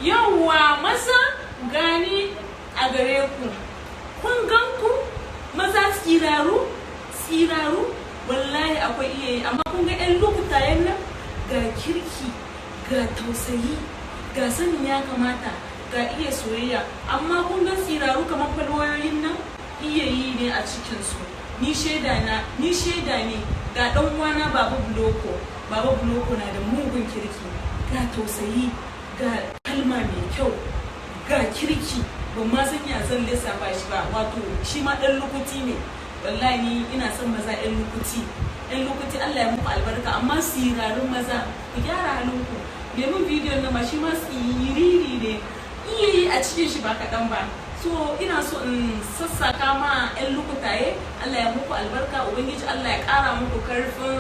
Yauwa maza, gani a gare ku. Kun gan ku maza tsiraru tsiraru, wallahi akwai iya yi, amma kun ga 'yan lokutayen nan, ga kirki, ga tausayi, ga sanin ya kamata, ga iya soyayya. Amma kun ga tsiraru kamar falwayoyin nan, iya yi ne a cikinsu. Ni shaida na, ni shaida ne. Ga dan uwana Baba Buloko. Baba Buloko na da mugun kirki, ga tausayi, ga kalma mai kyau, ga kirki. Ban ma san ya zan lissafa shi ba. Wato shi ma dan lukuti ne. Wallahi ni ina son maza yan lukuti, yan lukuti. Allah ya muku albarka. Amma sirarun maza, ku gyara halinku. Lemun bidiyon na ma, shi ma siriri ne, iya yi a cikin shi ba kaɗan ba. So ina so in sassaka ma 'yan lukutaye, Allah ya muku albarka, Ubangiji Allah ya ƙara muku karfin